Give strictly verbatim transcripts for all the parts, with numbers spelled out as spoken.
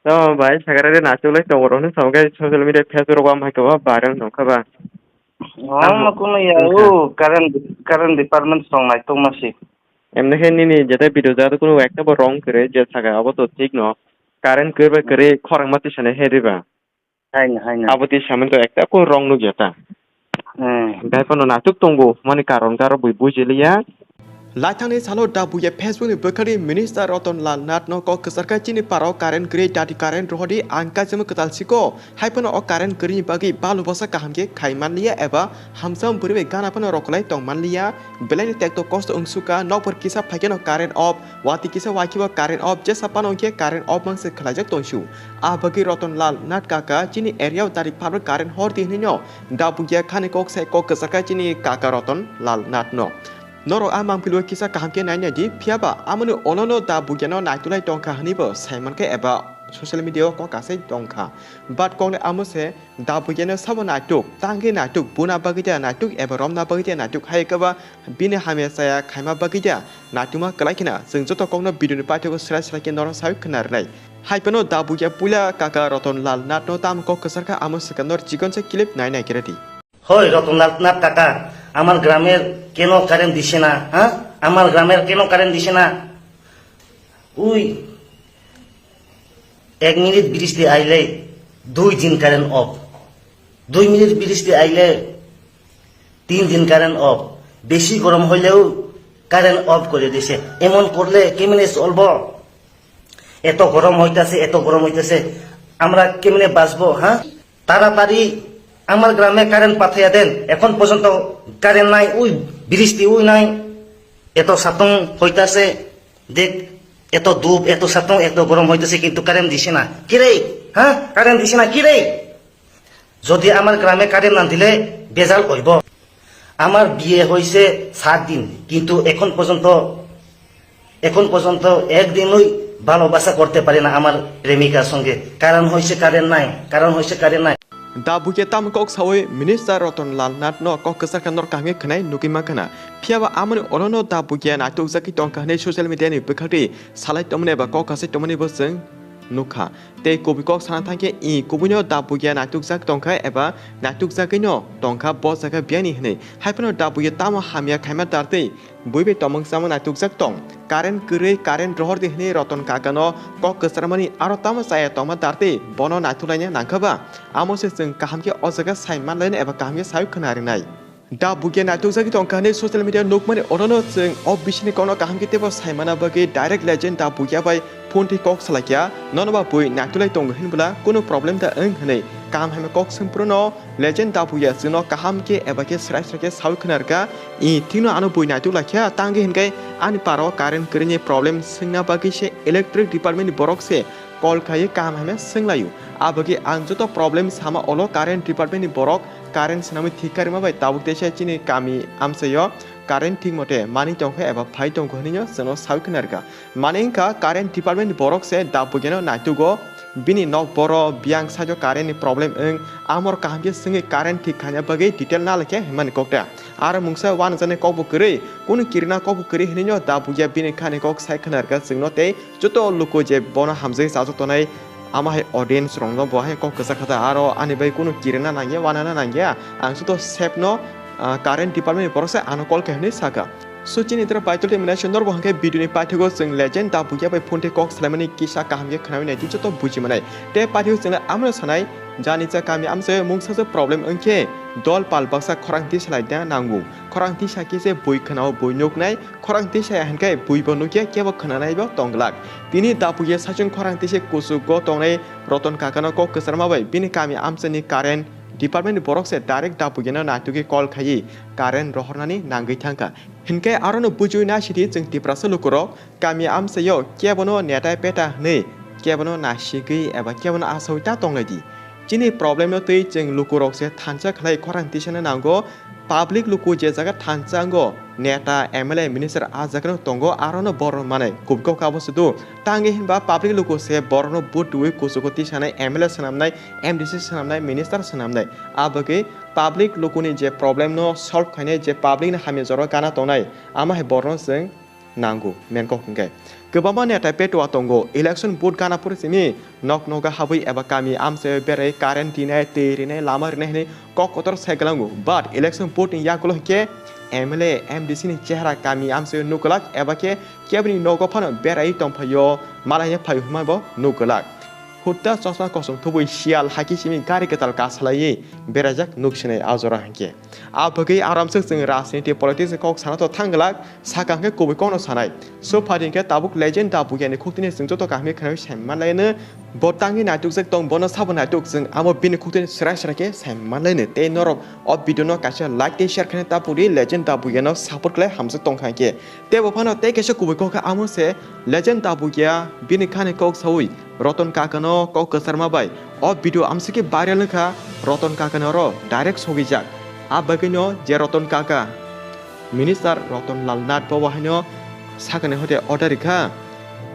To bai, sagarari nachuklai tongo rok, hwnwi samkhe social media, Facebook rogo amhai khe ba viral wngkha ba. Oh, tamo ma kuno ya, wngkha. Oh, current, current department song nai tongma si. Emne khe nini jeta video jata kuno ekta bo wrong kwrwi je saka abo to thik no. Current kwrwi bai kwrwi khorang ma tisane he riba. Haino, haino. Abo twi samani to ekta ko wrong nukya ta. Hmm. Bai phano natuk tongo, mani karon garo bui bujiliya. Laithangni salo da buya Facebook ni bwkhari Minister Ratan Lal Nath no kok kwcharkha chini parao current kwrwi dati current rohordi ang kaisamo kwtal siko. Hai phano o current kwrwini bagwi balu bwsa kaham khe khai manliya eba hamsam bwrwi bai gana phano rokolai tong manliya. Belai ni tekto kosto wngsuka nokbar kisa phaikhe no current off. Watwi kisa waikhe bo current off, jesa phano wngkhe current off mangse khwlaijak tongsu. Ah bagwi Ratan Lal Nath kaka chini area o tarik phano current hordi hwnwi no da bugya khani kok sai kok kwchakha chini kaka Ratan Lal Nath no. Norok ah mangpili o kisa kaham khe nai nai di, phiya ba amoni olono da bugya no naitulai tongkha hwnwi bo sai mankha eba social media o kok kasai tongkha. But kokni amo se da bugya no sabo naituk, tangwi naituk, buna bagwi da naituk eba romna bagwi da naituk, hai khe ba bini hamya chaya khaima bagwi da naituma kwlai khna chwng joto kokno video ni paithakgo srai srai khe norok sawi khna rwnai. Hai phano da bugya puila kaka Ratan Lal Nath no tamo kok kwchar kha amo swkang nor chikon se clip nai nai khe rwdi. Hoi Ratan Lal Nath kaka, amar gramer keno current dise na, ha? Amar gramer keno current dise na? Ui, এক মিনিট বৃষ্টি আইলে দুই দিন current of, দুই মিনিট বৃষ্টি আইলে তিন দিন কারেন্ট অফ, বেশি গরম হইলেও কারেন্ট অফ করে দিছে। এমন করলে কেমনে চলবো? এত গরম হইতাছে, এত গরম হইতাছে, আমরা কেমনে বাঁচবো? হ্যাঁ, তাড়াতাড়ি আমার গ্রামে কারেন্ট পাঠাইয়া দেন। এখন পর্যন্ত কারেন্ট নাই, ওই বৃষ্টি ওই নাই, এত সাতং হইতাছে, দেখ, এত ধূপ, এত সাতং, এত গরম হইতাছে, কিন্তু কারেন্ট দিছে না। কি রে? হ্যাঁ, কারেন্ট দিছে না কি রে? যদি আমার গ্রামে কারেন্ট না দিলে বেজাল হইব। আমার বিয়ে হয়েছে সাত দিন, কিন্তু এখন পর্যন্ত, এখন পর্যন্ত একদিনই ভালোবাসা করতে পারি না আমার প্রেমিকার সঙ্গে। কারণ হয়েছে কারেন্ট নাই, কারণ হয়েছে কারেন্ট নাই। Da bugya tamo kok sawi Minister Ratan Lal Nath no kok kwchar kha nor kaham khe khwnai nugwi mankha na. Phiya ba amoni olono da bugya naitukjagwi tongkha hwnwi social media ni bwkhakti salai tongmani eba kok kasai tongmani bo chwng nukha. Tei kubui kok sana thangkhe, i kubuino da bugya naitukjak tongkha eba naitukjagwino tongkha bo jaga biyani hwnwi. Hai phano da bugya tamo hamya khaima dartwi bui bai tomung chama naitukjak tong. Current kwrwi, current rohordi hwnwi Ratan kakano kok kwcharmani aro tamo chaya tongma dartwi bono naituglaina nangkha ba? Amo se chwng kaham khe o jaga sai manlaina eba kaham khe sawi khna rinai. Da bugya naitukjagwi tongkha hwnwi social media nukmani orono chwng o bisingni kokno kaham khe teibo sai mana bagwi direct legend da bugya bai phone twi kok salaikha, "Nono ba bui naitulai tongo hinbwla kunu problem da wng?" hwnwi kaham hamya kok swng phuru no legend da bugya chwngno kaham khe eba khe srai srai khe sawi khna rwkha, "I, thikno ano bui naituk laikha, tangwi hinkhe ani paro current kwrwini problem swngna bagwi se electric department ni borok se call khaiwi kaham hamya swnglaio. Abagwi ang joto problem sama olo current department ni borok current swnamwi thik karima bai tabuk teisa chini kami amchaio current thik mote manwi tongkha eba phai tongkha hwnwi no chwngno sawi khna rwkha." Mani wngkha current department ni borok se da bugyano naitugo, bini nok boro biyang side o current ni problem wng, amor kaham khe swngwi current thik khaina bagwi detail nalaikha hwnmani kokta. Aro mungsa uanajani kokbo kwrwi, kunu kirina kokbo kwrwi hwnwi no da bugya bini khani kok sai khna rwkha chwngno tei joto luku je bono hamjagwi chajak tongnai, ama hai audience rokno bo hai kok kwchak kha ta, aro ani bai kunu kirina nangya, wanana nangya, ang joto sep no, ah, current department ni borok se ano call khai hwnwi sakha. So chini tei paitol tei mwnai se norbo hwnkhe video ni paithakgo chwng legend da bugya bai phone tei kok salaimani kisa kaham khe khnawi nai tei joto buji manai. Tei paithakgo chwng amano sanai, jani cha kami amchaio mungsa se problem wngkhe dol pal baksa khorang twi salai da nango. Khorang twi sa khe se bui khwnao bui nuknai, khorang twi saya hinkhe buibo nukya, kebo khwnanaibo tongglak. Tini da bugya saichung khorang twi se kuchugo tongnai Ratan kakano kok kwcharma bai bini kami amchaini current department ni borok se direct da bugyano naitugwi call khaiwi current rohornani nangwi thangkha. Hinkhe arono bujiwi naisidi chwng Tiprasa lukurok kami amchaio kebono neta peta hwnwi kebono nasigwi eba kebono asawi ta tonglaidi. Chini problem no twi chwng lukurok se thansa khlai khorang tisana nango. Public luku je jaga thansa ango, neta, M L A, minister a jaga no tongo, arono borok manai kubui kok abo se do. Tangwi hinba public luku se borokno vote twiwi kuchugo tisanai, M L A swnamnai, M D C swnamnai, minister swnamnai. Abagwi public lukuni je problem no solve khainai, je public ni hamya jora gana tongnai, ama hai borokno chwng nango, main kok hwnkhe. Kwbangma neta petua tongo, election vote gana phuru simi nok nogo habwi eba kami amchaio berai current rinai, twi rinai, lama rinai hwnwi kok kotor sai glango. But election vote ni yagulo hinkhe M L A, M D C ni chehra kami amchaio nukglak eba khe keboni nogo phano berai tongphaio, malaina phaio hwnma bo nukglak. Hutta chosma kosom thubui siyal hakhe simi gari kwtal kasalaiwi beraijak nuk sinai a jora hinkhe. A bagwi aramswk chwng rajniti politics kok sana to thang glak, saka hwnkhe kubui kokno sanai. Sophari hwnkhe tabuk legend da bugiani khuktini chwng joto kaham khe khwnai sai manlaino. Bo tangwi naitukjak tong, bono sabo naituk, chwng amo bini khuktini srai srai khe sai manlaino. Tei norok o video no kaisa like tei share khaina ta puri legend da bugiano support khlai hamjak tong kha khe. Tei bo phano tei kaisa kubui kok khe amo se legend da bugia bini khani kok saui Roton Kakano kok kwcharma bai o video amsiki viral wngkha, Roton Kakano oro direct sogijak. A bagwino je Roton Kaka, Minister Roton Lal Nath bo haino sakani hote order rikha,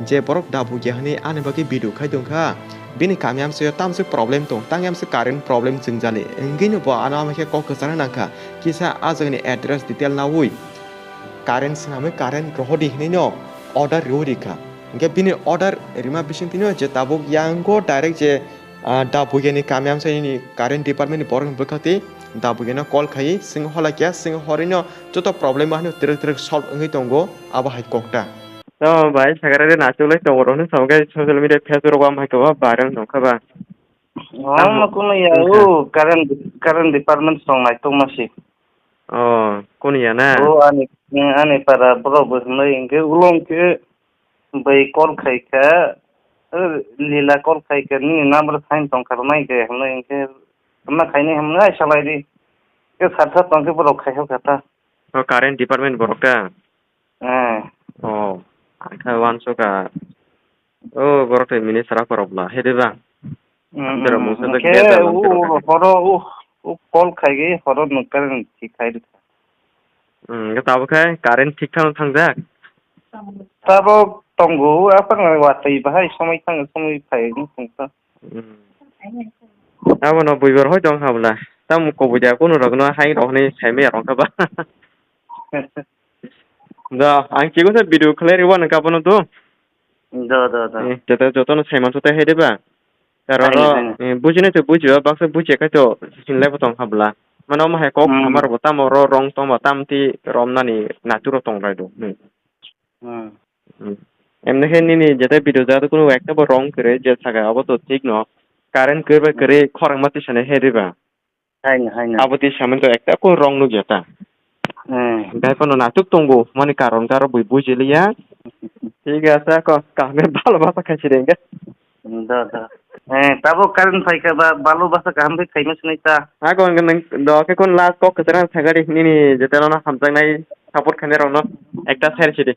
je borok da bugia hwnwi ani bagwi video khai tongkha, bini kami amsio tamsik problem tong, tang amsik current problem jwngjali, wngwino bo ano ama khe kok kwchana nangkha, kisa a jagani address detail naui. Current swnamwi current rohordi hwnwi no order riui rikha. Hinkhe bini order rima bisingtwi no je tabuk yango direct je, ah, da bugiani kami amchaini current department ni borok ni bwkhak twi da bugiano call khai swng hola kya swng horino joto problem bo hano twrwk twrwk solve wngwi tongo abo hai kokta. To bai sagarari nachuklai tongo rok no samkhe social media Facebook rogo am hai khe viral wng tongkha ba. Oh, tamo ma kuno ya, wngkha. Oh, current, current department song nai tongma si. Oh, kuni ya na? Oh, ani, ani para borok bo hwnwi hinkhe ulo hinkhe bai call khai kha, eh, Lila call khai kha, nini number sign tong kha, rwnai de hwnwi hinkhe, hwnna khainai hwnwi ai salai di. Khe sat sat tong khe borok khai kha ta. Oh, current department borok ta? Eh. Oh, ang kha uansukha. Oh, borok tei minister aphuru bwla, hai de ba? Mm, Amtwrwng mm, mungsa mm. Khe beda u, lamtwrwng kha. Horo u, u call khai ge, horo nokar si khai rwkha. Hmm, khe tabuk khai current thik thano thangjak? Tabuk tongo, aphano watwi bahai somoi thang, somoi phai wng tongkha. Hmm. Abono buibar hoi tong kha bwla. Tamo kubui da kunu rokno hai rok hinwi saimaya rok kha ba. Da, ang chikon sa video khlai rw uanw kha bono do. Do, do, do. Eh, joto, jotono saimansa tei hai de ba? Aro Hai, ro, hai. Eh, bujinai to bujiba, baksa bujiya khai to hinlai bo tong kha bwla. Mane omo hai kok Hmm. samar bo tamo ro rong tong ba tam ti rom nani natur ro tong lai do. Hmm. Hmm. Hmm. Emne khe nini jete video jagado kunu ekta bo rong kwrwi je saga abo to thik no. Current kwrwi bai Hmm. kwrwi khorang ma tisane hai de ba? Haino, haino. Abo twi saman to ekta ko wrong nukya ta. Hmm. Gai phano natuk tongo, mani karon karo bui bujiliya. Thik ase, ko kaham bhalo bhasa khaisi de enke. Hmm, da, da. Eh, tabo current phaikha ba, bhalo bhasa kaham bai khaima sinai ta. Ha, ko nang do ke kon last kok kwchara sagari nini jete no hamjaknai support khainai rokno ekta share sidi.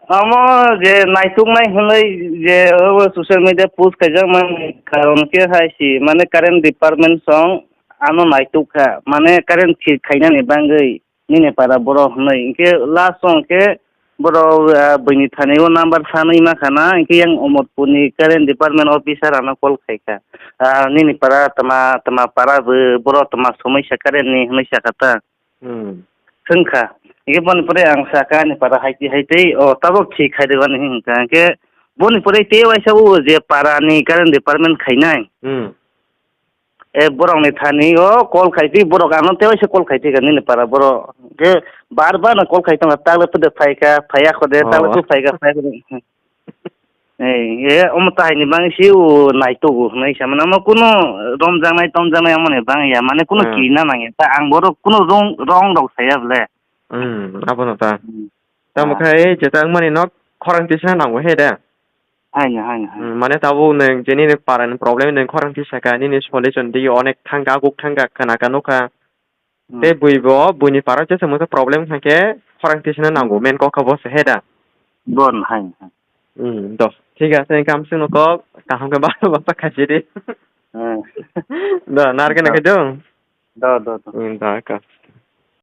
Omo je naituknai hwnwi je o social media post khaijak man karon khe hai si, mane current department song ano naituk kha, mane current thik khainani bangwi nini para borok hwnwi. Hinkhe last song khe borok, ah, buini thani o number sanwi ma khana, hinkhe yang Omorpur ni current department officer ano call khai kha. Ah, nini para tama, tama para bo borok tama somoi sa current ni hwnwi sa kha ta. Hmm. Thung kha. Hinkhe boni pore ang sa kha ani para hai twi hai twi, o tabok thik khai de bani hwn kha. Hinkhe boni pore tei waisa o je para ni current department khainai. Hmm. E borok ni thani o call khai twi borok ano tei waisa call khai twi kha nini para borok. Hinkhe bar bar no call khai tong kha, takle pede phai kha, phai ya kho de, takle Oh. phu phai kha, phai kha de. Ei, e, omo tahai ni bangwi se o naitugo hwnwi sa mano, omo kuno romjaknai tomjaknai omo ni bangwi ya, mane kuno Hmm. kirina nangya ta, ang borok kuno wrong, wrong rok saya bole. Hmm, abono ta. Hmm. Tamo Ah. khai jeta wngmani nok khorang tisna nango he de. Haino, haino, haino. Hmm, mane tabuk nwng je nini para ni problem nwng khorang tisa kha, nini solution di onek thangkha, guk thangkha, khna kha, nukha. Hmm. Tei bui bo, buini para jesa mungsa problem kha khe khorang tisna nango, Hmm. main kok kha bo se he da. Bon, hai, hai. Hmm, do. Thik ase, engkhe amswkno kok kaham khe basa basa khaisidi. Hmm. Do, narwkhe Do. Naikhe do. Do, do, do. Hmm, do, kha.